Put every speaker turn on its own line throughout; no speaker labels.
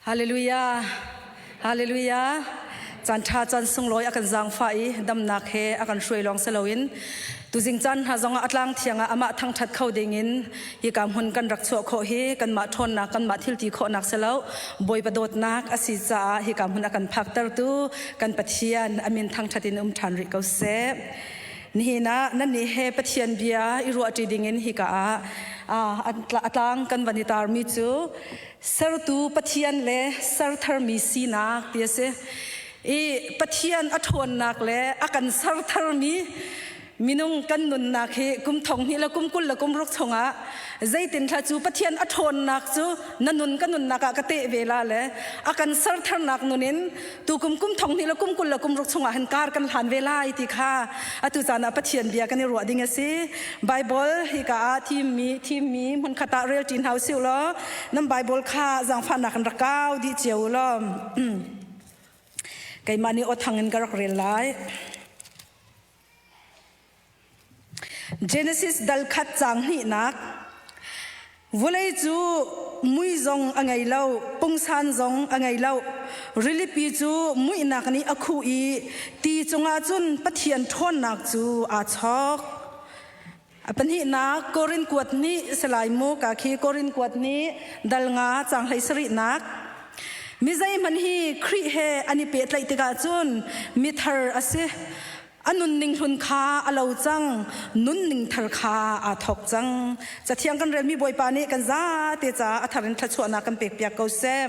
Hallelujah. Hallelujah. Caan ṭha caan sunglawi a kan zaangfah i damnak he a kan hruai lawng si loin tuzing caan hna zongah a tlang thiang ah amah thangṭhat kho dingin hika hmun kan rak chuah khawh hi kanmah ṭhawnnak kanmah thilti khawhnak si lo Bawipa dawtnak a si caah hika hmun a kan phaktertu kan Pathian a min thangṭhat in um ṭhan rih ko seh. Nihin ah nannih he Pathian bia i ruahṭi dingin hika ah a tlang kan van i tarmi cu sertu Pathian le sertharmi sinak ti a si. I Pathian a ṭhawnnak le a kan sertharmi minung kan nunnak hi kum thong hnih le kum 20 le kum ruk chungah zeitin thla cu Pathian a ṭhawnnak cu na nun ka nunnak ah ka teh ve la le a kan sertharnak nun in tu kum kum thong hnih le kum 20 le kum ruk chungah hin kar kan hlan ve lai ti kha atu caan ah Pathian bia kan i ruah ding a si. Bible hika ah thimmi thimmi hmunkhat ah rel ṭi hna usih law nan Bible kha zaangfahnak in rak kau dih cio u law keimah nih aw thang in ka rak rel lai. Genesis dal khat caang hnihnak Vawlei cu mui zong a ngei lo, pungsan zong a ngei lo. Rilipi cu muihnak nih a khuh i ti cungah cun Pathian ṭhawnnak cu aa chawk. A pahnihnak Korin kuat nih salai mu ka khi Korin kuat nih dal nga caang hlei sarihnak Mi zeihmanh hi Khrih he an i pehtlaih tikah cun mithar a si. A nunning hlun kha a lo cang, nunning thar kha aa thawk cang. Cathiang kan relmi Bawipa nih kan zate caah a thar in thluachuahnak kan pekpiak ko seh.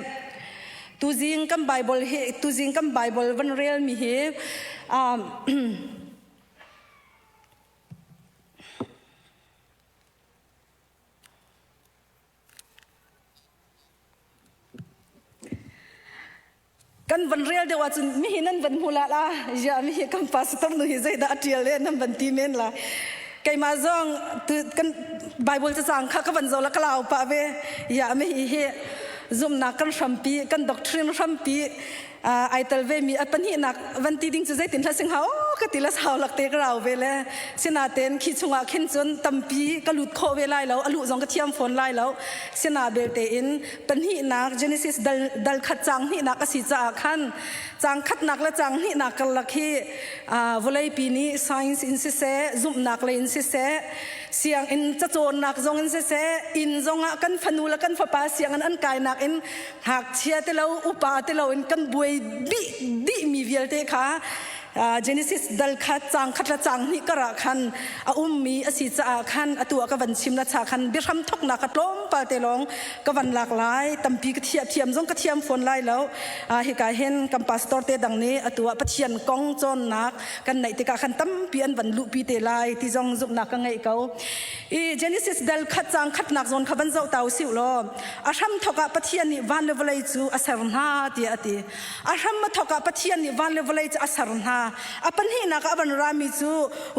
Tuzing kan Bible hi tuzing kan Bible van relmi hi um, Kan van rel deuh ahcun mihi nan van hmu la la ya mihi kan pastor nu hi zeidah a ṭial le nan van ti men la. Keimah zong kan Bible cacang kha ka van zoh la ka lau pah ve. Ya mihi hi zumhnak kan hrampi kan doctrine hrampi ai tel ve mi a pahnihnak van ti ding cu zeitin hla sing hau ka ti la sau lak te ka rau ve le sinaten khi chungah khin cun tampi ka lut khawh ve lai lo a luh zong ka thiam fawn lai lo sina belte in pahnihnak Genesis dal, dal khat caang hnihnak a si caah khan caang khatnak le caang hnihnak karlak hi vawleipi nih science in siseh zumhnak lei in siseh sianginn cacawnnak zong in siseh inn zongah kan fanu le kan fapa sianginn an kainak in ngakchia te lo upa te lo in kan buai dih dihmi vialte kha Genesis dal khat caang khat le caang hnih kar ah khan a ummi a si caah khan atu ah ka van chim la cha khan biahram thoknak ka tlawmpal te lawng ka van lak lai tampi ka thiam thiam zong ka thiam fawn lai lo hika hin kan pastor te dang nih atu ah Pathian kong cawnnak kan neih tikah khan tampi an van luhpi te lai ti zong zumhnak ka ngeih ko i Genesis dal khat caang khatnak zawn kha van zoh ta usih law a hram thok ah Pathian nih van le vawlei cu a ser hna tiah a ti A hram a thawk ah Pathian nih van le vawlei cu a ser hna. A pahnihnak ah a van rami cu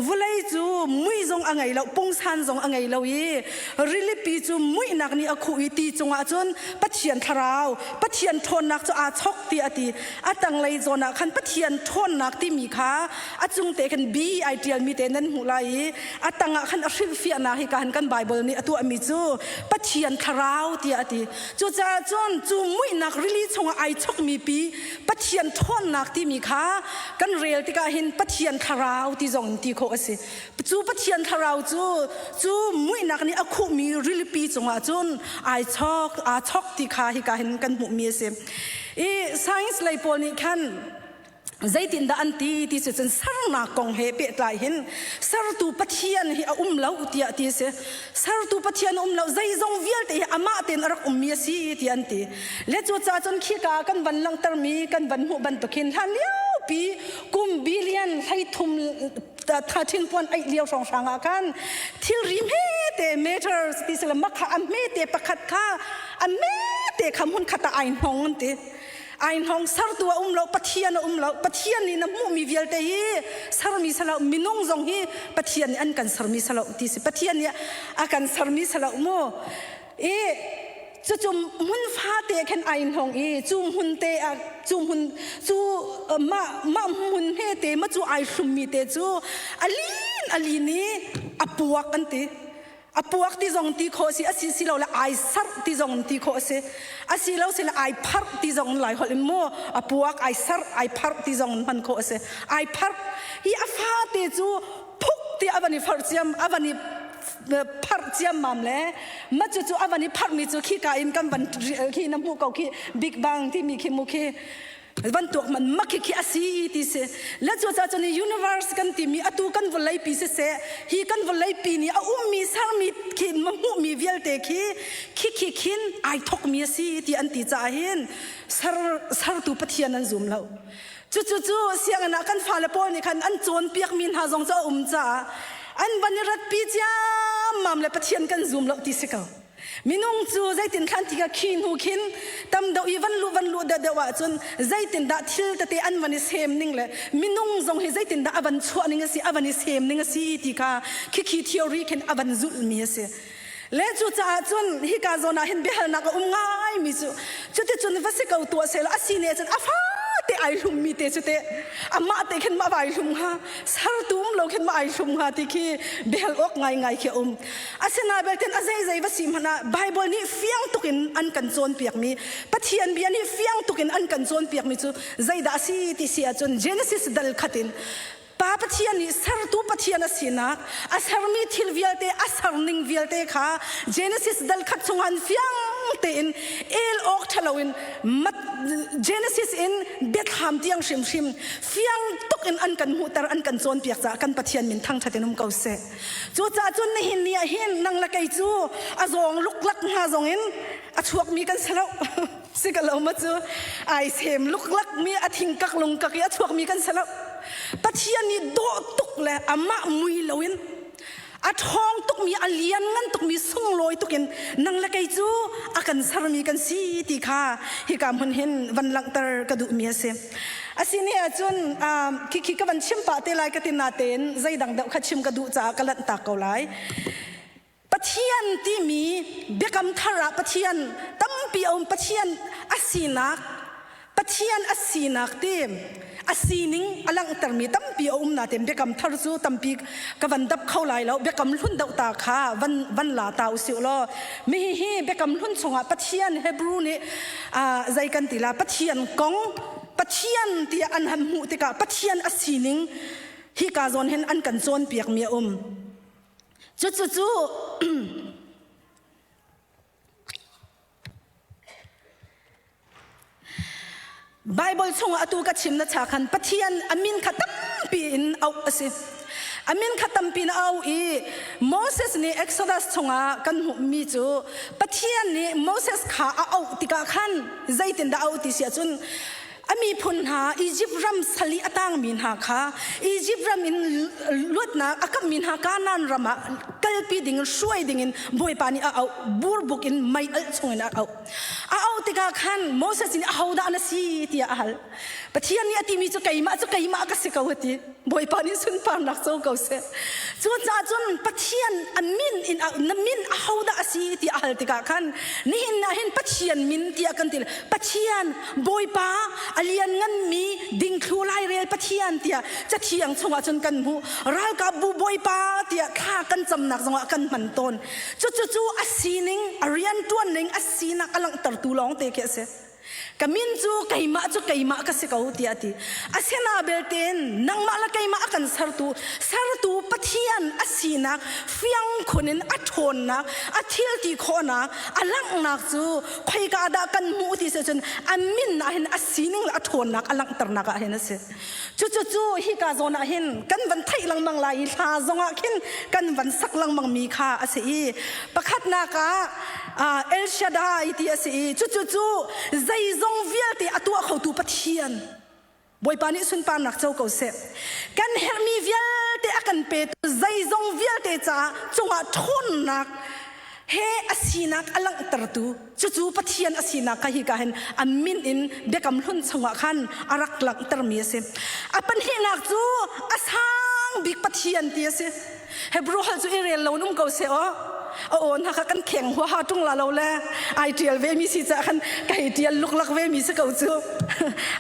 vawlei cu mui zong a ngei lo, pungsan zong a ngei lo i rilipi cu muihnak nih a khuh i ti cungah cun Pathian thlarau, Pathian ṭhawnnak cu aa chok ti a ti. A tanglei zawn ah khan Pathian ṭhawnnak timi kha a cung te khan bi ai ṭialmi te nan hmuh lai i a tangah khan a hrilhfiahnak hi ka han kan Bible nih a tuahmi cu Pathian thlarau tiah a ti. Cucaah cun cu muihnak rili chungah ai chokmi pi Pathian ṭhawnnak timi kha kan rel tikah hin Pathian thlarau ti zong in ti khawh a si. Cu Pathian thlarau cu cu muihnak nih a khuhmi rilipi cungah cun ai chok aa chok ti kha hika hin kan hmuhmi a si. I science lei pawl nih khan zeitindah an ti ti cu cun sernak kong he pehtlai hin sertu Pathian hi a um lo tiah ti a si sertu Pathian um lo zeizong vialte hi amah tein a rak ummi a si ti an ti le cucaah cun khika kan van langhtermi kan van hmuh bantuk hin hlan liopi kum billion 13 thachin puan aih lio hrawnghrang ah khan thilri hmete meters ti sila makha a hmete pakhat kha a hmete kha hmun khat ah ai hnong an ti Ai hnong sertu a um lo Pathian a um lo Pathian nih na hmuhmi vialte hi sermi salo minung zong hi Pathian nih an kan sermi salo ti si Pathian nih a kan sermi salo mu i cucu hmun fate khan ai hnong i cu hmun te ah cu hmun cu mah mah hmun he te ma cu ai hlummi te cu alin alin i a puak an ti. A puak ti zong ti khawh si, a si si lo le ai sarh ti zong ti khawh si. A si lo si le ai pharh ti zong lai holh in mu a puak ai sarh ai pharh ti zong hman khawh a si. Ai pharh hi a fate cu phuk ti a van i pharh ciam a van i pharh ciammam le ma cu cu a van i pharh mi cu khi ka in kan van khi na hmuh ko khi Big Bang timi khi mu khi van tuak man mak khi khi asi ti si le cu ca cun universe kan timi atu kan vawlei pi siseh hi kan vawlei pi nih a ummi sermi khi ma hmuhmi vialte khi khi khi khin ai thokmi asi ti an ti caah hin ser sertu pathian an zum lo cucu cu sianginn ah kan fale pawl nih khan an cawnpiakmi hna zong cu a um caah an van i ratpi ciammam le pathian kan zum lo ti si ko Minung cu zeitin thlan ti ka khi hnu khin tam deuh i van luh van luh deuh deuh ahcun zeitindah thil tete an van i sem ning le minung zong hi zeitindah a van chuah ning a si a van i sem ning a si ti kha khikhi theory khin a van zulhmi a si. Le cucaah cun hika zawn ah hin biahalnak a um ngaimi cu cuticun va si ko tuah seh law a si ne cun a fate ai hlummi te cu teh amah te khin ma vai hlum hnga sertu um lo khin ma ai hlum hnga ti khi biahal awk ngaingai khi a um. Asinain belte a zeizei va si hmanh ah Bible nih fiang tuk in an kan cawnpiakmi Pathian bia nih fiang tuk in an kan cawnpiakmi cu zeidah a si ti si ahcun Genesis dal khat in Pa Pathian nih sertu Pathian a sinak a sermi thil vialte a serning vialte kha Genesis dal khat chungah fiang tein el awk ṭhalo in Genesis in biathlam tiang hrimhrim fiang tuk in an kan hmuhter an kan cawnpiak caah kan Pathian min thangṭhat in um ko seh. Cucaah cun nihin ni ah hin nang le kei cu a zawng luklak hna zong in a chuakmi kan si lo. Si ka lo ma cu ai sem luklak mi a thingkak lungkak i a chuakmi kan si lo. Pathian nih dawh tuk le amah mui loin a ṭhawng tukmi a lianngan tukmi sunglawi tukin nang le kei cu a kan sermi kan si ti kha hika hmun hin van langhter ka duhmi a si. Asini ahcun khikhi ka van chim pah te lai ka ti natein zeidang deuh kha chim ka duh caah ka lanhtak ko lai. Pathian timi biakam thar ah Pathian tampi a um Pathian a sinak Pathian a sinak ti a sining a langhtermi tampi a um natein biakam thar cu tampi ka van dap kho lai lo biakam hlun deuh ta kha van van la ta usih law mi hi biakam hlun chungah Pathian Hebrew nih zei kan ti la Pathian kong Pathian tiah an han hmuh tikah Pathian a sining hika zawn hin an kan cawnpiakmi a um. Cucu cu Bible chungah atu ka chim na cha khan Pathian a min kha tampi in auh a si. A min kha tampi in a auh i Moses nih Exodus chungah kan hmuhmi cu Pathian nih Moses kha a auh tikah khan zeitindah a auh ti si ahcun a miphun hna Egypt ram sal i a tangmi hna kha Egypt ram in luatnak a kammi hna Kanaan ram ah kalpi ding in hruai ding in Bawipa nih a auh burbuk in mei alh chungin a auh a auh tikah khan Moses nih ahodah na si tiah a hal Pathian nih a timi cu keimah cu keimah ka si ko a ti Bawipa nih sunparnak co ko seh. Cucaah cun Pathian a min in na min ahodah a si ti a hal tikah khan nihin ah hin Pathian min tiah kan ti Pathian Bawipa a liannganmi dingthlu lairel Pathian tiah cathiang chungah cun kan hmuh ralkapbu Bawipa tiah thla kan camnak zongah kan hman tawn cucu cu a sining a rianṭuan ning a sinak a langhtertu lawng te khi a si Ka min cu keimah cu keimah ka si ko tiah a ti. Asina belte nangmah le keimah a kan sertu sertu Pathian a sinak fiang khun in a ṭhawnnak a thil ti khawhnak a langhnak cu khoika dah kan hmuh ti si cun a min ah hin a sining le a ṭhawnnak a langhternak ah hin a si. Cucu cu hika zawn ah hin kan van theih lengmang lai i hla zongah khin kan van sak lengmang mi kha a si i pakhatnak ah El Shaddai ti a si i cucu cu zeizong vialte a tuah khotu Pathian Bawipa nih sunparnak co ko seh. Kan herhmi vialte a kan petu zeizong vialte caah cungah ṭhawnnak he a sinak a langhtertu cucu Pathian a sinak kha hika hin a min in biakam hlun chungah khan a rak langhtermi a si. A pahnihnak cu a sang bik Pathian ti a si. Hebrew holh cu i rel lo in um ko seh aw. A aw hna kha kan kheng huaha ṭung la lo le ai ṭial ve mi si caah khan ka hei ṭial luklak ve mi si ko cu.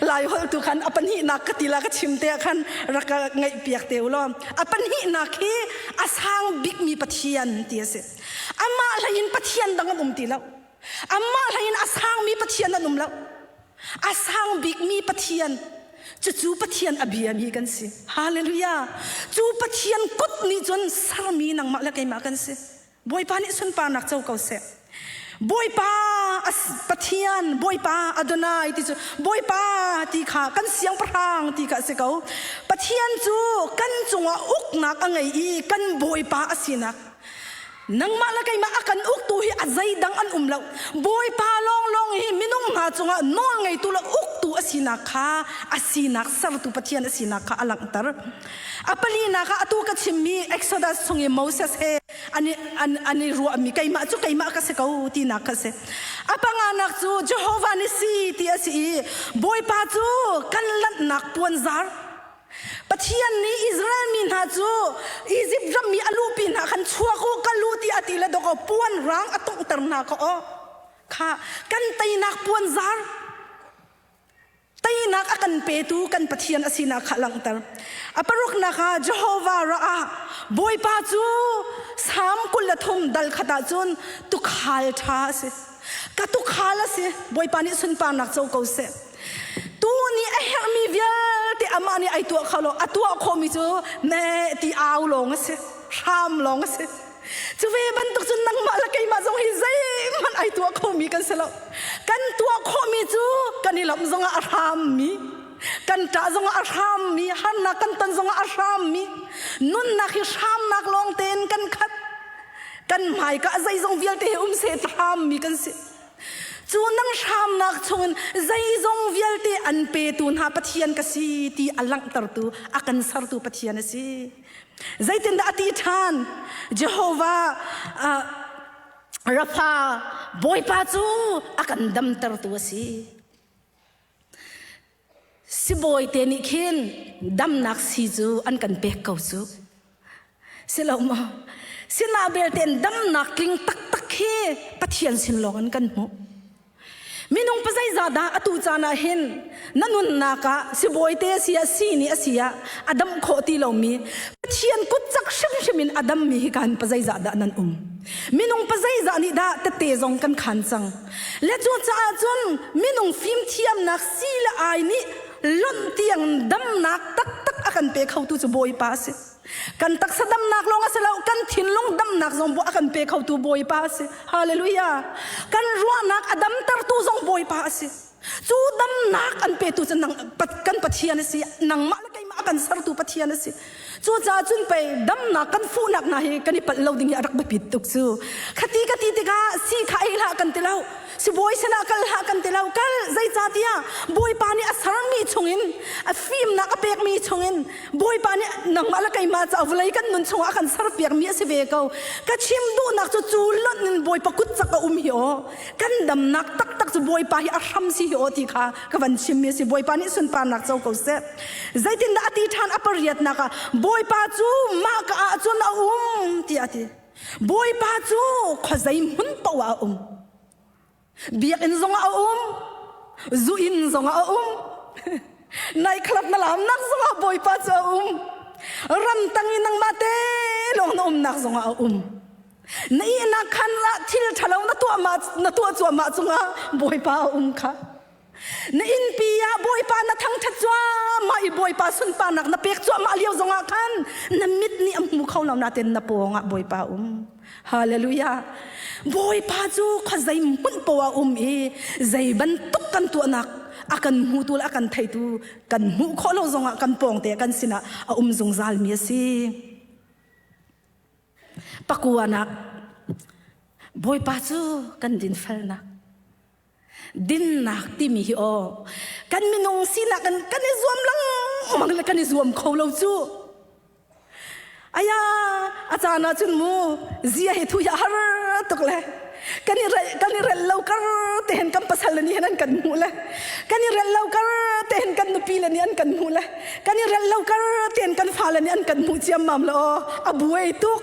Lai holh tu khan a pahnihnak ka ti la ka chim te ah khan rak ka ngaihpiak te u law. A pahnihnak hi a A sang bikmi Pathian ti a si. Amah hlei in Pathian dang an um ti lo. Amah hlei in a sangmi Pathian an um lo. A sang bikmi Pathian cucu Pathian a biami kan si. Hallelujah. Cu Pathian kut nih cun sermi nangmah le keimah kan si. Bawipa nih sunparnak co ko seh. Bawipa Pathian, Bawipa Adonai ti cu Bawipa ti kha kan siangpahrang ti kha a si ko. Pathian cu kan cungah uknak a ngei i kan Bawipa a sinak. Nangmah le keimah a kan uktu hi a zeidang an um lo. Bawipa lawnglawng hi minung hna cungah nawl ngeitu le uktu a sinak kha a sinak sertu Pathian a sinak kha a langhter. A palinak ah atu ka chimmi Exodus chung i Moses he an i, an, an i ruahmi keimah cu keimah ka si ko tinak kha a si. A panganak cu Jehovah ni si ti a si i Bawipa cu kan lanhnak puanzar Pathian nih Israel mi hna cu Izipt ram i a luhpi hna khan chuak u ka lu ti a ti le dawkaw puan rang a tonghter hna ka aw kha kan teinak puanzar Teinak a kan petu kan Pathian a sinak kha langhter. A paruknak ah Jehovah rah Bawipa cu Salm 23 dal khat ah cun tukhal ṭha a si. Ka tukhal a si. Bawipa nih sunparnak co ko seh. Tu nih a herhmi vialte amah nih ai tuah kho lo. A tuah khawhmi cu me ti au lawng a si. Hram lawng a si. Cu ve bantuk cun nangmah le keimah zong hi zeihmanh ai tuah khomi kan si lo. Kan tuah khawhmi cu kan i lawmh zongah a hrammi, kan ṭah zongah a hrammi, harnak kan ton zongah a hrammi, nunnak hi hramnak lawng tein kan khat. Kan hmaika zeizong vialte hi um seh hrammi kan si. Cu nang hramnak chungin zeizong vialte an petu hna Pathian ka si ti a langhtertu, a kan sertu Pathian a si. Zeitindah a ti ṭhan? Jehovah uh, Rafa Bawipa cu a kan damtertu a si. Sibawi te nih khin damnak si cu an kan pek ko cu. Si lo maw? Sinah belte in damnak tling taktak hi Pathian sin lawng in kan hmuh. Minung pazeizah dah atu caan ah hin na nunnak ah sibawi te a si ah sii nih a si ah a dam khawh ti lomi Pathian kut cak hrimhrim in a dammi hi kan pazeizah dah nan um? Minung pazeizah nih dah tette zong kan khan cang? Le cu caah cun minung fimthiamnak si le ai nih lonh tiang damnak taktak a kan pe khotu cu Bawipa a si. Kan taksa damnak lawng a si lo, kan thinlung damnak zong a kan pe khotu Bawipa a si. Hallelujah. Kan ruahnak a damtertu zong Bawipa a si. Cu damnak an petu cu nang, kan Pathian a si. Nangmah le keimah a kan sertu Pathian a si. Cucaah cun pei damnak kan fuhnak hna hi kan i palh lo ding hi a rak biapit tuk cu. Khati ka ti tikah si kha ei hlah kan ti lo. Sibawi sinah kal hlah kan ti lo. Kal zeicahtiah Bawipa nih a sermi chungin a fimnak a pekmi chungin Bawipa nih nangmah le keimah cu vawlei kan nun chungah a kan serpiakmi a si ve ko. Ka chim duhnak cu cu lonh in Bawipa kut cak a um hi aw. Kan damnak taktak cu Bawipa hi a hram si hi aw ti kha ka van chimmi a si. Bawipa nih sunparnak co ko seh. Zeitindah a ti ṭhan a pariatnak ah Bawipa cu mah ka ah cun a um tiah a ti. Bawipa cu khuazei hmun paoh ah a um. Biakinn zongah a um, zu inn zongah a um, nightclub na lamnak zongah Bawipa cu a um. Ramtang i nangmah te lawng na umnak zongah a um. Na ihnak khan ah thil ṭhalo na tuah ma na tuah cuahmah cungah Bawipa a um kha. Na innpi ah Bawipa na thangṭhat cuahmah i Bawipa sunparnak na pek cuahmah lio zongah khan na mit nih a hmu kho lo nain na pawngah Bawipa a um. Hallelujah. Bawipa cu khuazei hmun poah a um i zei bantuk kan tuahnak a kan hmutu le a kan theitu kan hmuh khawh lo zongah kan pawngte kan sinah a um zungzalmi a si. Pakuanak Bawipa cu kan dinfelnak dinnak timi hi aw kan minung sinak in kan i zuam lengmang le kan i zuam kho lo cu aya a caan ah cun mu zia hi thu hi a har tuk le kan i rel kan i rel lo kar te hin kan pasal le nih hin an kan hmuh le kan i rel lo kar te hin kan nupi le nih an kan hmuh le kan i rel lo kar te hin kan fale nih an kan hmuh ciammam le aw a buai tuk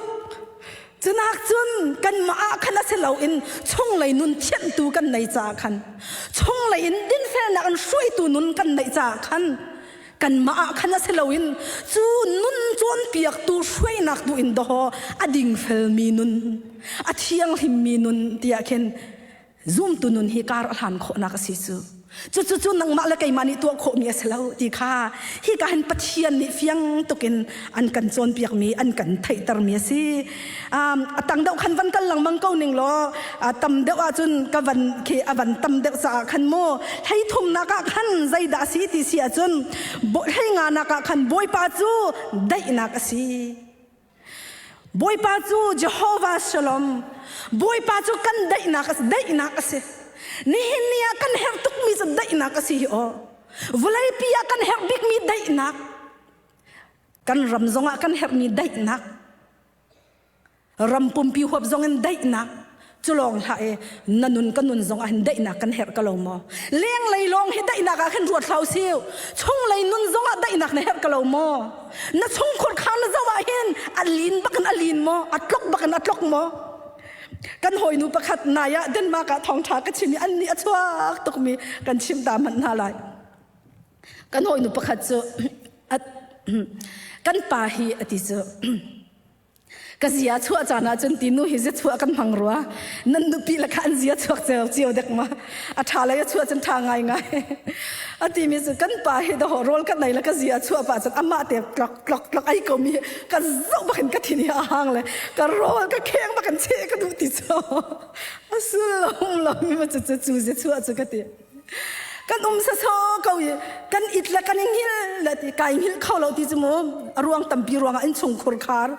Cunak cun kanmah ah khan a si loin chunglei nun thianhtu kan nei caah khan chunglei in dinfelnak in hruaitu nun kan neih caah khan Kanmah ah khan a si loin cu nun cawnpiaktu hruainak tu in dawh a dingfelmi nun, a thianghlimmi nun tiah khin zumtu nun hi kar a hlan khawhnak a si cu. Cucu cu nangmah le keimah nih tuah khawhmi a si lo ti kha hika hin Pathian nih fiang tukin an kan cawnpiakmi an kan theihtermi a si. A tang deuh khan van kal lengmang ko ning law tam deuh ahcun ka van khi a van tam deuh caah khan mu hlei thumnak ah khan zeidah a si ti si ahcun hlei nganak ah khan Bawipa cu daihnak a si. Bawipa cu Jehovah Shalom. Bawipa cu kan daihnak a si, daihnak a si. Nihin ni ah kan herh tukmi cu daihnak a si hi aw. Vawleipi ah kan herh bikmi daihnak. Kan ram zongah kan herhmi daihnak. Ram pumpi huap zongin daihnak. Cu lawng hlah e na nun ka nun zong ah hin daihnak kan herh ka lo maw? Lenglei lawng hi daihnak ah khin ruat hlah usih. Chunglei nun zong ah daihnak na herh ka lo maw? Na chungkhur kha na zoh ah hin a lin bakin a lin maw? A tlok bakin a tlok maw? Kan hawinu pakhat nai ah Denmark ah thawngṭha ka chim i an nih a chuak tukmi kan chim ta hmanh hna lai. Kan hawinu pakhat cu kan pa hi a ti cu Ka zia chuah caan ahcun ti nu hi zia chuah kan hmang rua. Nan nupi le kha an zia chuak cio cio dek ma. A ṭha lei a chuah cun ṭha ngai ngai. A timi cu kan pa hi dawh rawl ka nei le ka zia chuah pah cun amah te tlok tlok tlok ai ko mi ka zoh bakin ka thin hi a hang le ka rawl ka kheng bakin che ka duh ti cu. A sullam lo mi ma cu cu zia chuah cu ka ti. Kan um saso ko i kan it le kan i hngilh le ti kai hngilh kho lo ti cu mu a ruang tampi ruangah innchungkhur khar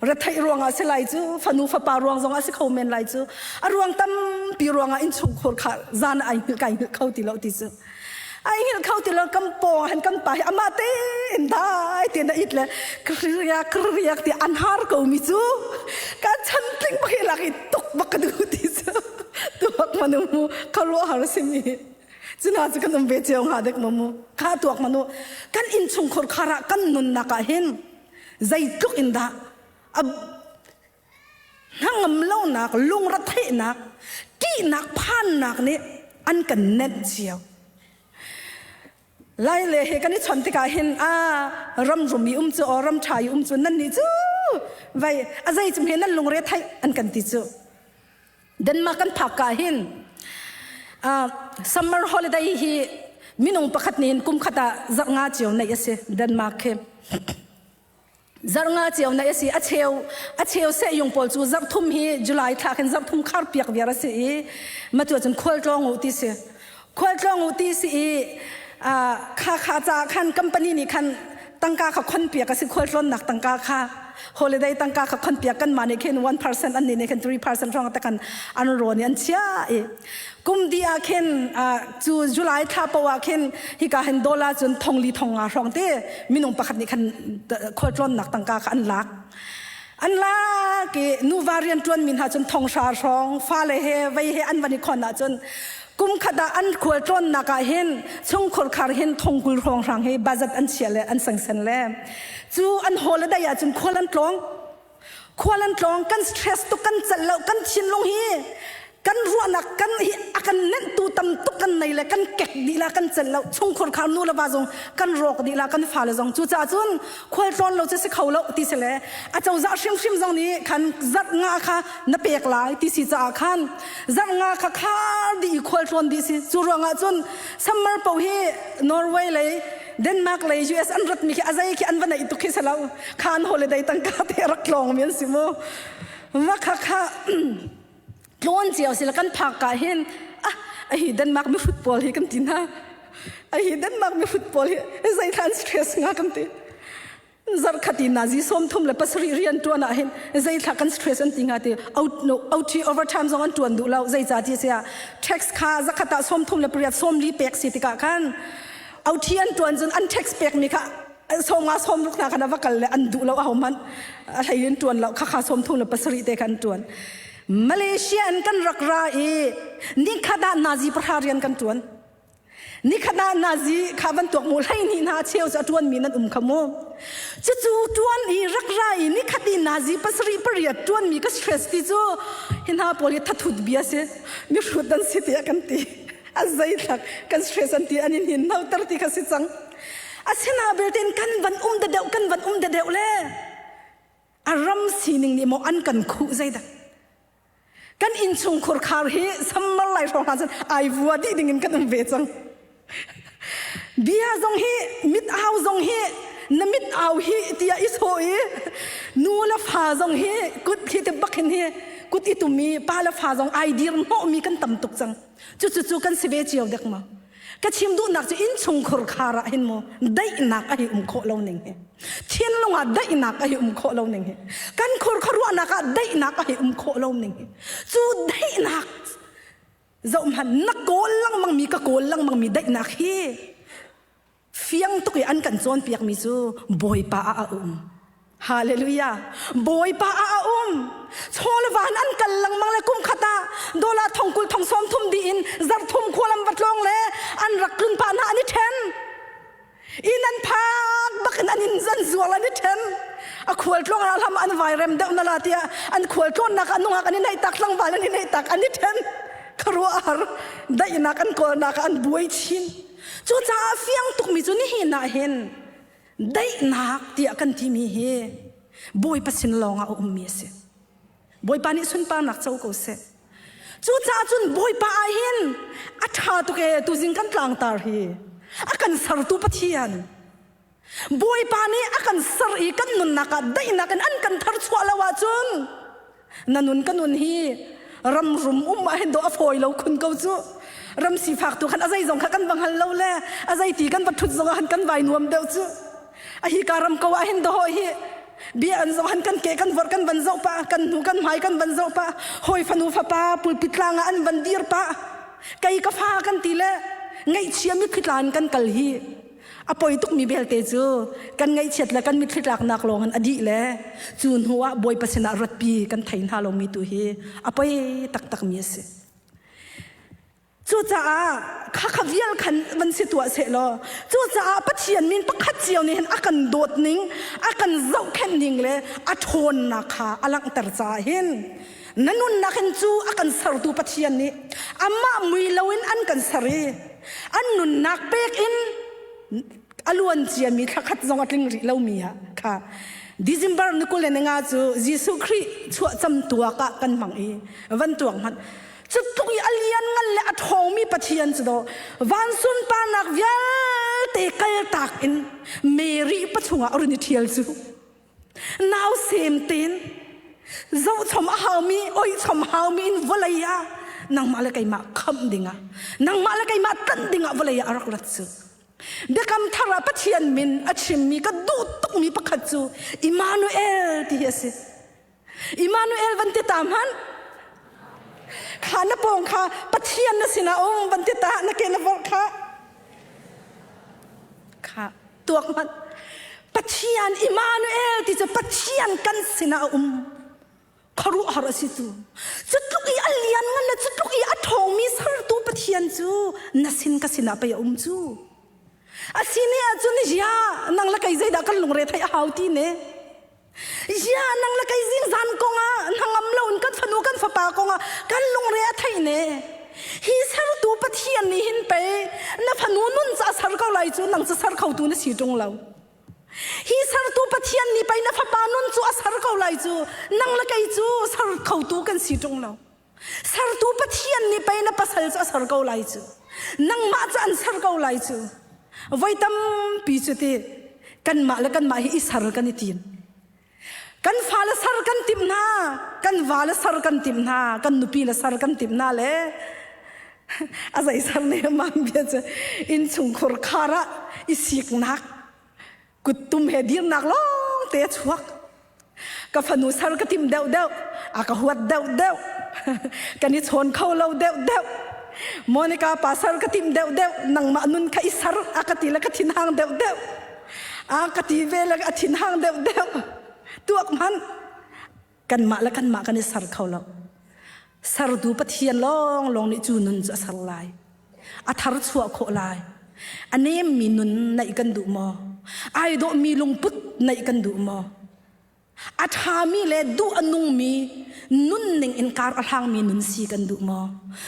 retheih ruangah si lai cu fanu fapa ruang zongah si kho men lai cu a ruang tampi ruangah innchungkhur khar zan ai hngilh kai hngilh kho ti lo ti cu ai hngilh kho ti lo kan pawng han kan pa hi amah tein dai tein a it le kriak kriak ti an har ko mi cu ka chan tling bak lak i tuk bak ka duh ti cu tuak manu mu kharuah har simi cuna cu kan um ve cio hnga dek mu kha tuak manu kan innchungkhur khar ah kan nunnak ah hin zeitluk in dah hnangam lonak lungretheihnak ṭihnak phannak nih an kan nenh cio Lai le he kan i chon tikah hin a ram rum i um cu o ram ṭha i um cu nan nih cu vai a zei cum he nan lungre theih an kan ti cu Denmark kan phak ka hin summer holiday hi minung pakhat nih hin kum khat ah zarh nga cio neih a si Denmark khi Zarh nga cio na a si. A cheu a cheu sehyung pawl cu zarh thum hi July thla khin zarh thum khar piak viar a si i ma tu cun khual tlawng u ti si. Khual tlawng u ti si i kha kha ca khan company nih khan tangka kha khon piak a si khual tlawnnak tangka kha holiday tangka kha khon piak kan mah nih khin 1% an nih nih khin 3% hrawng te khan an rawn i an chia i kum di ah khin cu July thla po ah khin hika hin dollar cun thong li thong nga hrawng te minung pakhat nih khan khualtlawnnak tangka kha an lak an lak i nuva rian ṭuan mi hna cun thong hra hrawng fale he vei he an van i khon ahcun kum khat ah an khualtlawnnak ah hin chungkhur khar hin thong kul hrawng hrang hi budget an chia le an sengsen le cu an holiday ah cun khual an tlawng Khual an tlawng kan stress tuk kan celh lo kan thinlung hi kan ruahnak kan hi a kan nenhtu tam tuk kan nei le kan kek dih la kan celh lo chungkhur khar nu le va zong kan rawk dih la kan fale zong cucaah cun khual tlawn lo cu si kho lo ti si le a cozah hrimhrim zong nih khan zarh nga kha na pek lai ti si caah khan zarh nga kha khar dih i khual tlawn dih si cu ruangah cun summer po hi Norway lei Denmark lei US an rat mi khi a zei khi an va neih tuk khi si lo khan holiday tangka te rak tlawng mi an si mu ma kha kha tlawn cio si la kan phak ka hin ah a hi Denmark mi hrut pawl hi kan ti hna a hi Denmark mi hrut pawl hi zei thlan stress nga kan ti zarkhat in nazi 37 rian tuan ah hin zei thla kan stress an ti nga ti OT overtime zong an tuan duh lo zei ca ti sia tax kha zakhat ah 38 sawmli pek si tikah khan OT an tuan cun an tax pek mi kha 50 60 hna khan a va kal le an duh lo a hohmanh a hlei in tuan lo kha kha 37 te khan tuan Malaysia an kan rak ra i nikhat ah nazi pahra rian kan tuan Nikhat ah nazi kha bantuk mu hlei hnih hna cheu cu a ṭuan mi nan um kha mu. Cucu ṭuan i rak ra i nikhat i nazi pasarih pariat ṭuan mi ka stress ti cu hi hna pawl hi thathut bia si mi hrut an si tiah kan ti. A zeithlak kan stress an ti an in hin no ter ti kha si cang. Asina belte kan van um da deuh kan van um da deuh le a ram sining nih maw an kan khuh zeidah kan innchung khurkhar hi summer lai hrawng hna cun ai vua dih ding in kan um ve cang bia zong hi mit au zong hi na mit au hi tiah i sawh i nu le fa zong hi kut hi te bak hin hi kut i tum i pa le fa zong ai dir hnawh mi kan tam tuk cang cu cu cu kan si ve cio dek ma Ka chim duhnak cu innchungkhur khar ah hin mu daihnak a hi um khawh lo ning hi. Thinlung ah daihnak a hi um khawh lo ning hi. Kan khur khuaruahnak ah daihnak a hi um khawh lo ning hi. Cu daihnak zoh hmanh na kawl lengmang mi ka kawl lengmang mi daihnak hi Fiang tuk i an kan cawnpiakmi cu Bawipa ah a um. Hallelujah. Bawipa ah a um. Chawl van an kal lengmang le kum khat ah dollar thong kul thong sawm thum dih in zarh thum khualam va tlawng le an rak tlun pa hna an i ṭhen. Inn an phak bak in an in zan zual an i ṭhen. A khual tlawng ah hlam an vai rem deuh na la tiah an khual tlawnnak ah nungak an i neih tak tlangval an i neih tak an i ṭhen. Khuaruah har daihnak an kawlnak ah an buai chin. Cucaah fiang tukmi cu nihin ah hin daihnak tiah kan timi hi Bawipa sin lawngah a ummi a si. Bawipa nih sunparnak co ko seh. Cucaah cun Bawipa ah hin a ṭha tuk ee tuzing kan tlangtar hi a kan sertu Pathian Bawipa nih a kan ser i kan nunnak ah daihnak in an kan tharchuah lo ahcun na nun ka nun hi ram rum um ah hin dawh a fawi lo khun ko cu ram sifak tu khan a zei zong kha kan va hngal lo le a zei ti kan va thut zong ah han kan vai nuam deuh cu a hi ka ram ko ah hin dawh hi bia an zong han kan ke kan vor kan van zoh pa kan hnu kan hmai kan van zoh pa hoi fanu fapa pulpit tlang ah an van dir pa kei ka fa kan ti le ngaihchia mitthli tla in kan kal hi A poi tukmi belte cu kan ngaihchiat le kan mitthli tlaknak lawng in a dih le cu hnu ah Bawipa sinah ratpi kan thei hna lomi tu hi a poi taktakmi a si. Cucaah khakha vial khan van si tuah seh law cucaah Pathian min pakhat cio nih hin a kan dawt ning a kan zohkhenh ning le a ṭhawnnak kha a langhter caah hin na nunnak in cu a kan sertu Pathian nih amah mui loin an kan ser i an nunnak pek in a luan ciami thlakhat zong a tling rih lomi ah kha December ni 20 le nga cu Jesuh Khrih chuah cam tuak ah kan hmang i van tuak hmanh cu tluk i a lian ngan le a ṭhawngmi Pathian cu do van sunparnak vialte kaltak in Mary pachungah a run i ṭhial cu Nausem tein zohchom a haumi, oihchom haumi in vawlei ah nangmah le keimah khamh dingah, nangmah le keimah tlanh dingah vawlei ah a rak rat cu. Biakam thar ah Pathian min a chimmi ka duh tukmi pakhat cu Immanuel ti hi a si. Immanuel van ti ta hmanh. Kha na pawng kha Pathian na sinah um van ti ta na ke na vorh kha. Kha tuak hmanh. Pathian Immanuel ti cu Pathian kan sinah a um. Khuaruahhar a si cu. Cu tluk i a lian ngan le cu tluk i a ṭhawngmi sertu Pathian cu na sin ka sinah pei a um cu. A si ne ahcun ya nang le kei zeidah kan lungre theih a hau ti ne. Ya nang le kei zingzan kongah hnangam loin kan fanu kan fapa kongah kan lungre a theih ne. Hi sertu Pathian nih hin pei na fanu nun ca ser ko lai cu nang cu ser khotu na si ṭung lo. Hi sertu Pathian nih pei na fapa nun cu a ser ko lai cu nang le kei cu ser khotu kan si ṭung lo. Sertu Pathian nih pei na pasal cu a ser ko lai cu. Nangmah cu an ser ko lai cu. Voi tampi cu ti kanmah le kanmah hi i ser kan i tim. Kan fale ser kan timh hna, kan vale ser kan timh hna, kan nupi le ser kan timh hna le a zei ser ne mang bia cu innchungkhur khar ah i siknak kuttum he dirnak lawng te a chuak ka fanu sar ka tim deuh deuh a ka huat deuh deuh kan i chawn kho lo deuh deuh Monica pa sar ka tim deuh deuh nangmah nun kha i sar a ka ti le ka thin hang deuh deuh a ka ti ve le a thin hang deuh deuh tuak hmanh kanmah le kanmah kan i sar kho lo sartu Pathian lawng lawng nih cu nun cu a sar lai a thar chuah khawh lai a nemmi nun naih kan duh maw ai dawhmi lungput naih kan duh maw a ṭhami le duh a nungmi nunning in kar a hlangmi nun si kan duh maw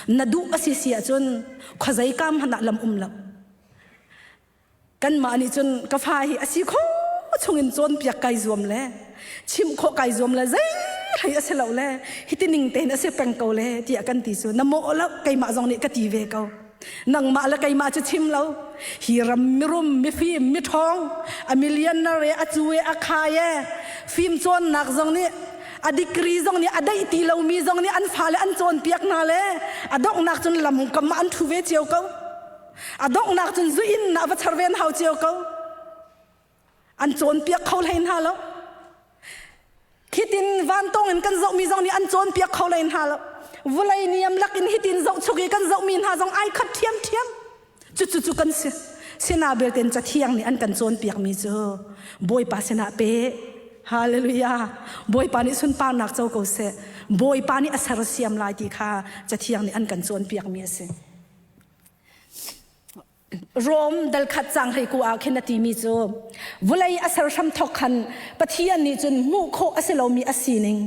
na duh a si si ahcun khuazei kam hmanh ah lam um lo. Kanmah nih cun ka fa hi a si kho chungin cawnpiak kai zuam le chimh khawh kai zuam le zei hlei a si lo le hiti ning tein a si peng ko le tiah kan ti cu na mawh lo keimah zong nih ka ti ve ko. Nangmah le keimah cu chim lo. Hi ram mirum mifim miṭhawng a millionaire a cu e a khai e fim cawnnak zong nih a degree zong nih a daih ti lomi zong nih an fale an cawnpiak hna le a donghnak cun lam kam ah an ṭhu ve cio ko. A donghnak cun zu inn ah va char ve an hau cio ko. An cawnpiak kho hlei hna lo. Hitin vantawng in kan zohmi zong nih an cawnpiak kho hlei hna lo. Vulei niam lakin hitin zohchuk i kan zohmi hna zong ai khat ṭhiamṭhiam. Cucu cu kan si. Sina belten cathiang nih an kan cawnpiakmi cu Bawipa sinah pe. Hallelujah. Bawipa nih sunparnak co ko seh. Bawipa nih a sersiam lai ti kha cathiang nih an kan cawnpiakmi a si. Rom dal khat cang hlei ku ah khin a timi cu vulei a ser hram thok khan Pathian nih cun hmuh khawh a si lomi a sining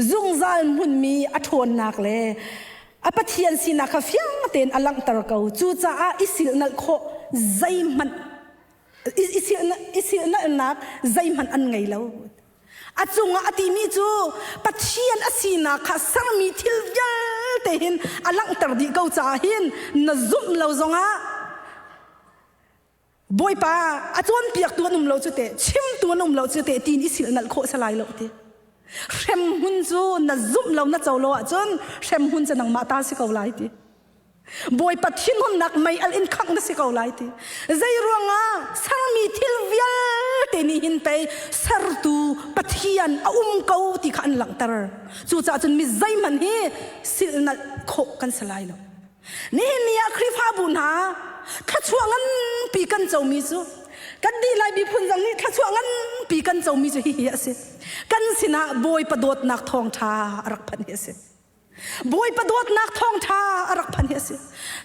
zungzal hmunmi a ṭhawnnak le a Pathian sinak kha fiang tein a langhter ko. Cucaah i silhnalh khawh zeihmanh i silhnalhnak zeihmanh an ngei lo. A cungah a timi cu Pathian a sinak kha sermi thil vialte hin a langhter dih ko caah hin na zumh lo zongah Bawipa a cawnpiaktu an um lo cu teh chimtu an um lo cu teh tiin i silhnalh khawh si lai lo ti. Hremhmun cu na zumh lo na co lo ahcun hremhmun cu nangmah ta si ko lai ti. Bawipa thinhunnak mei al in khangh na si ko lai ti. Zei ruangah sermi thil vialte nih hin pei sertu Pathian a um ko ti kha an langhter. Cucaah cun mi zeihmanh hi silhnalh khawh kan si lai lo. Nihin ni ah Khrihfabu hna thluachuah nganpi kan comi cu kan dih lai miphun zong nih thluachuah nganpi kan comi cu hihi a si. Kan sinah Bawipa dawtnak thawngṭha a rak phanh hi a si. Bawipa dawtnak thawngṭha a rak phan hi a si.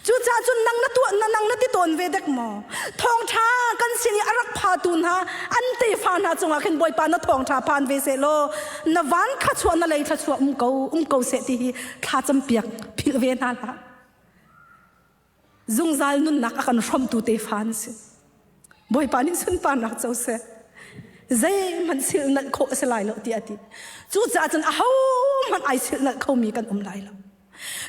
Cucaah cun nang na tuah na nang na ti tawn ve dek maw? Thawngṭha kan sin i a rak phatu hna an tefa hna cungah khin Bawipa na thawngṭha phan ve seh law na van thluachuah na lei thluachuah um ko um ko seh ti hi thla campiak philh ve hna hlah. Zungzal nunnak a kan hrawmtu tefa an si. Bawipa nih sunparnak co seh. Zeihmanh silhnalh khawh a si lai lo tiah a ti. Cucaah cun ahohmanh ai silhnalh khomi kan um lai lo.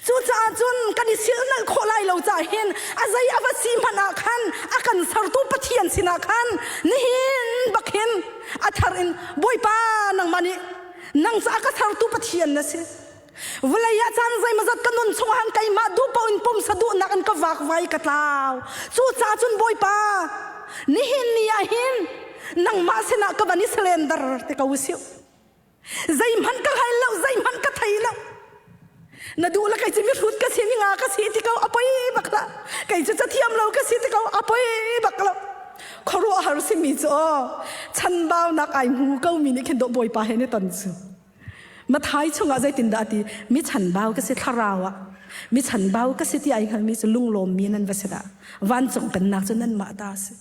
Cucaah cun kan i silhnalh khawh lai lo caah hin a zei a va si hmanh ah khan a kan sertu Pathian sinah khan nihin bak hin a thar in Bawipa nangmah nih nang cu a ka sertu Pathian na si. Vawlei ah caan zeimawzat ka nun chungah han keimah duh paoh in pumsa duhnak in ka vakvai ka tlau. Cucaah cun Bawipa, nihin ni ah hin nangmah sinah ka van i surrender te ko usih. Zeihmanh ka hngal lo, zeihmanh ka thei lo. Na duh le kei cu mihrut ka si, minga ka si ti ko, a poi bak hlah. Kei cu cathiam lo ka si ti ko, a poi bak lo. Khuaruahhar simi cu aw, chanbaunak ai hmu ko mi nih khin dawh Bawipa he ni ton cu. Mathai chungah zeitindah a ti? Mi chanbau ka si thlarau ah. Mi chanbau ka si ti ai hngalmi cu lunglawmmi nan va si dah. Vancung pennak cu nanmah ta a si.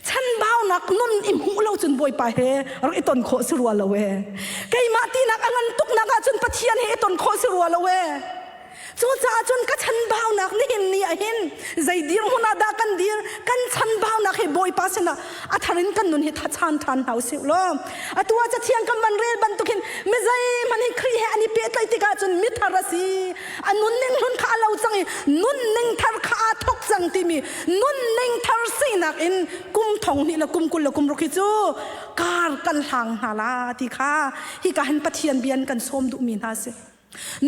Chanbaunak nun i hmuh lo cun Bawipa he rak i ton khawh si rua lo ee. Keimah tinak a ngan tuknak ahcun Pathian he i ton khawh si rua lo ee. Cucaah cun ka chanbaunak nihin ni ah hin zei dirhmun ah dah kan dir kan chanbaunak hi Bawipa sinah a thar in kan nun hi thachan ṭhan hna usih law atu ah cathiang kan van rel bantukin mi zeihmanh hi Khrih he an i pehtlaih tikah cun mithar a si a nunning hlun kha a lo cang i nunning thar kha aa thok cang timi nunning thar sinak in kum thong hnih le kum 20 le kum ruk hi cu kar kan hlang hna la ti kha hika hin Pathian bia in kan sawm duhmi hna si.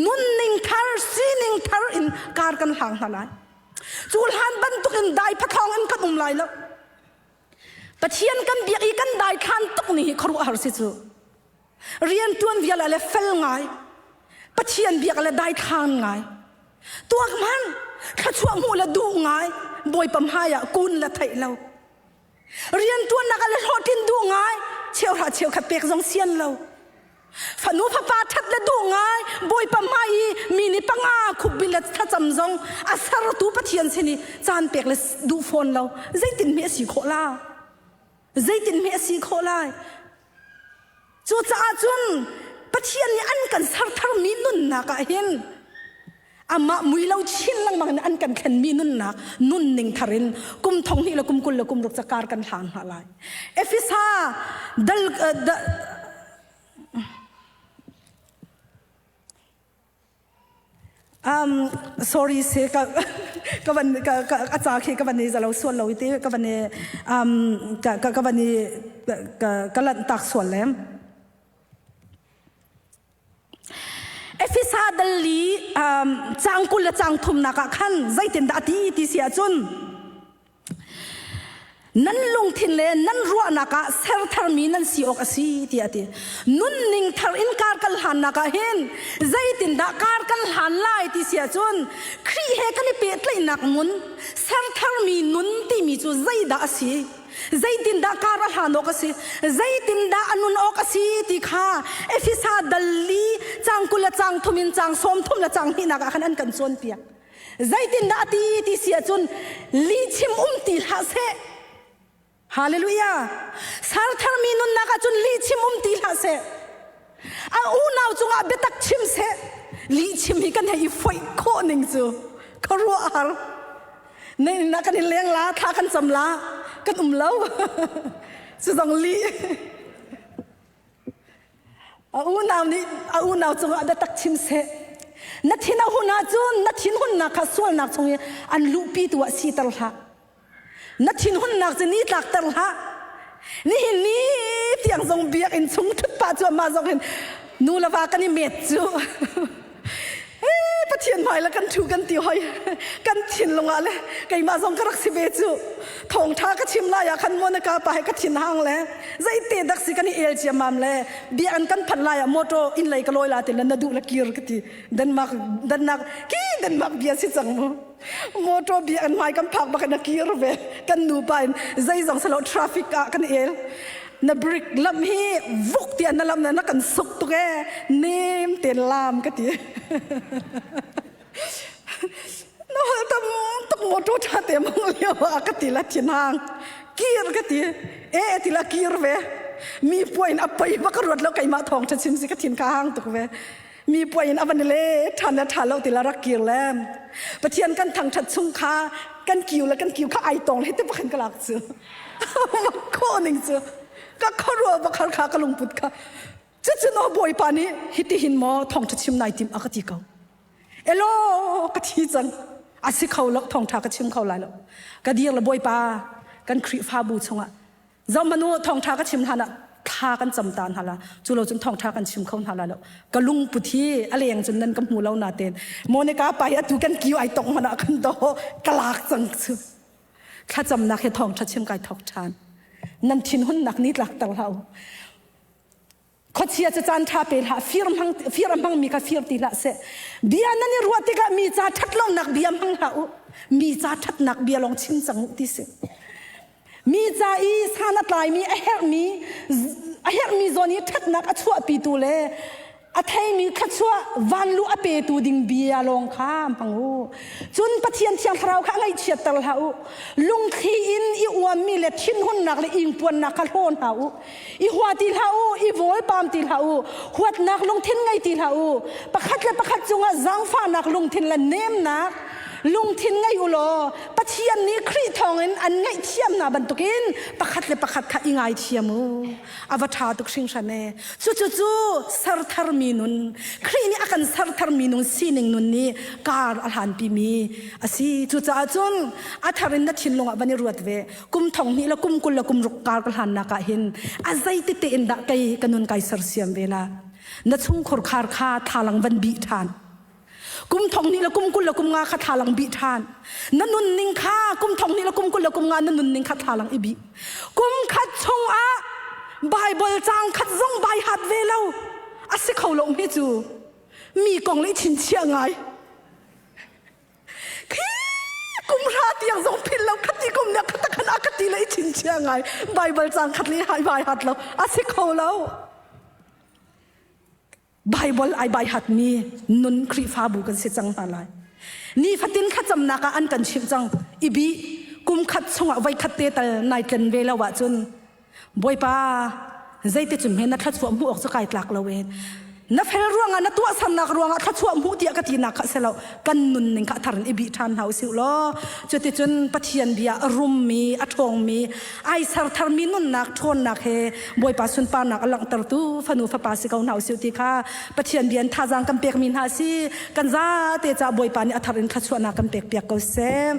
Nunning thar, sining thar in kar kan hlang hna lai. Cu hlan bantukin dai phathawng in kan um lai lo. Pathian kan biak i kan dai thlan tuk ni hi khuaruahhar si cu. Rian tuan vial le fel ngai. Pathian biak le dai thlan ngai. Tuak man thluachuah hmuh le duh ngai. Bawipa hmai ah kun le theih lo. Rian tuannak ah le hlawhtlin duh ngai. Cheuhra cheukhat pek zong sian lo. Fanu fapa ṭhat le duh ngai Bawipa hmai i mi nih panga khupbil le thlacam zong a sertu Pathian sin i caan pek le duh fawn lo zeitin hme a si khawh la zeitin hme a si khawh lai cucaah cun Pathian nih an kan ser tharmi nunnak ah hin. Amah mui lo chin lengmang in an kan thlenmi nunnak nunning thar in kum thong hnih le kum 20 le kum ruk cakar kan hlang hna lai. Efesa dal Sorry se ka ka van ka ka a ca khi ka van i zalo sual lo ti ka van i um ka ka ka van i ka ka lanh tak sual le. Efesa dal li um cang 20 le cang thumnak ah khan zeitindah a ti ti si ahcun Nan lungthin le nan ruahnak ah ser tharmi nan si awk a si tiah a ti. Nunning thar in kar kan hlannak ah hin zeitindah kar kan hlan lai ti si ahcun Khrih he kan i pehtlaihnak nun ser tharmi nun timi cu zeidah a si? Zeitindah kar a hlan awk a si? Zeitindah a nun awk a si ti kha Efesa dal li cang 20 le cang thum in cang 30 le cang hnihnak ah khan an kan cawnpiak. Zeitindah a ti ti si ahcun lihchim um ti hlah seh. Hallelujah. Sartharmi nunnak ahcun lihchim um ti hlah seh. A unau cungah biatak chim seh. Lihchim hi kan hei i foih khawh ning cu khuaruah har. Ne na kan in leng la, thla kan cam la, kan um lo. Cu zong lih. A unau nih a unau cungah biatak chim seh. Na thin a hun ahcun na thinhunnak kha sualnak chung i an luhpitu ah siter hlah. Na thinhunnak cu ni tlakter hlah. Nihin ni tiang zong biakinn chung ṭhut pah cu amah zong hin nu le va kan i met cu. Pathian hmai le kan ṭhu kan ti hoi kan thinlung ah le keimah zong ka rak si ve cu thawngṭha ka chim lai ah khan Monica pa he ka thin hang le zeite dak si kan i el ciammam le biakinn kan phanh lai ah motor inn lei ka lawi la ti le na duh le kir ka ti Denmark Denmark ki Denmark bia si cang mu motor biakinn hmai kan phak bak in a kir ve kan nu pa in zeizong salo traffic ah kan el na brick lam hi vuk tiah na lam na na kan suk tuk e nem ten lam ka ti na hal tam tuk motor tha te mang lio a ka ti la thin hang kir ka ti e ti la kir ve mi puain a pei ba ka ruat lo keimah thong tha chim si ka thin ka hang tuk ve mi puain a van le than le tha lo ti la rak kir le pathian kan thang that chung kha kan kiu le kan kiu kha ai tong le te pakhan ka lak cu Kho ning cu ka khuaruah bakhar kha ka lungput kha cucu no bawipa nih hitihin maw thawngṭha chim nai tim a ka ti ko elo ka thi cang a si kho lo thawngṭha ka chim kho lai lo ka dir le bawipa kan Khrihfabu chungah zohmanu thawngṭha ka chim hlan ah thla kan cam ta hna la cu lo cun thawngṭha kan chim kho hna la lo ka lungput hi a leng cun nan ka hmu lo na ten Monica pa hi atu kan kiu ai tong hmana kan do ka lak cang cu Thlacamnak he thawngṭha chim kai thawk ṭhan. Nan thinhunnak ni tlakter hlah u. Khuachia cu caan ṭha pe hlah, fir hmang fir a hmangmi kha fir ti hlah seh. Bia nan i ruah tikah mi ca ṭhat lonak bia hmang hlah u. Mi ca ṭhatnak bia lawng chim cang u ti si. Mi ca i san a tlaimi a herhmi a herhmi zawn i ṭhatnak a chuahpitu le A theimi thluachuah vanlu a petu ding bia lawng kha hmang u. Cun Pathian Thiang Thlarau kha ngaihchiatter hlah u. Lungthli in i uammi le thinhunnak le ingpuannak kha hlaw hna u. I hua ti hlah u, i vawlpam ti hlah u, huatnak lungthin ngei ti hlah u. Pakhat le pakhat cungah zaangfahnak lungthin le nemnak lungthin ngei u law Pathian nih Khrih thawngin an ngaihthiam hna bantukin pakhat le pakhat kha i ngaithiam u. A va ṭha tuk hringhran ee. Cucu sertharmi nun, Khrih nih a kan sertharmi nun sining nun nih kar a hlanpimi a si. Cucaah cun a thar in na thinlung ah van i ruat ve. Kum thong hnih le kum 20 le kum ruk kar ka hlannak ah hin a zeiti tein dah kei ka nun kai sersiam ve la. Na chungkhur khar kha thalang van bih ṭhan. Kum thong hnih le kum 20 le kum nga kha thlalang bih ṭhan. Na nunning kha kum thong hnih le kum 20 le kum nga na nunning kha thlalang i bih. Kum khat chungah Bible caang khat zong bai hat ve lo. A si kho lo mi cu mi kong le chinchiah ngai. Khi kum hra tiang zong phil lo khati kum ne khata khan a ka ti le i chinchiah ngai. Bible caang khat le hai bai hat lo. A si kho lo. Baibal ai bai hatmi nun Khrihfabu kan si cang hna lai. Nifatin thlacamnak ah an kan chimh cang. I bi kum khat chungah voi khat te tal nai tlen ve lo ahcun Bawipa zeiti cun he na thluachuah hmuh awk cu kai tlak lo en. Na fel ruangah, na tuahsernak ruangah thluachuah hmuh tiah ka tinak kha si lo. Kan nunning kha thar in i bih ṭhan hna usih law cuticun Pathian bia a rummi, a ṭhawngmi, ai ser tharmi nunnak ṭhawnnak he Bawipa sunparnak a langhtertu fanu fapa si ko hna usih ti kha Pathian bia in thazaang kan pekmi hna si. Kan zate caah Bawipa nih a thar in thluachuahnak kan pek piak ko seh.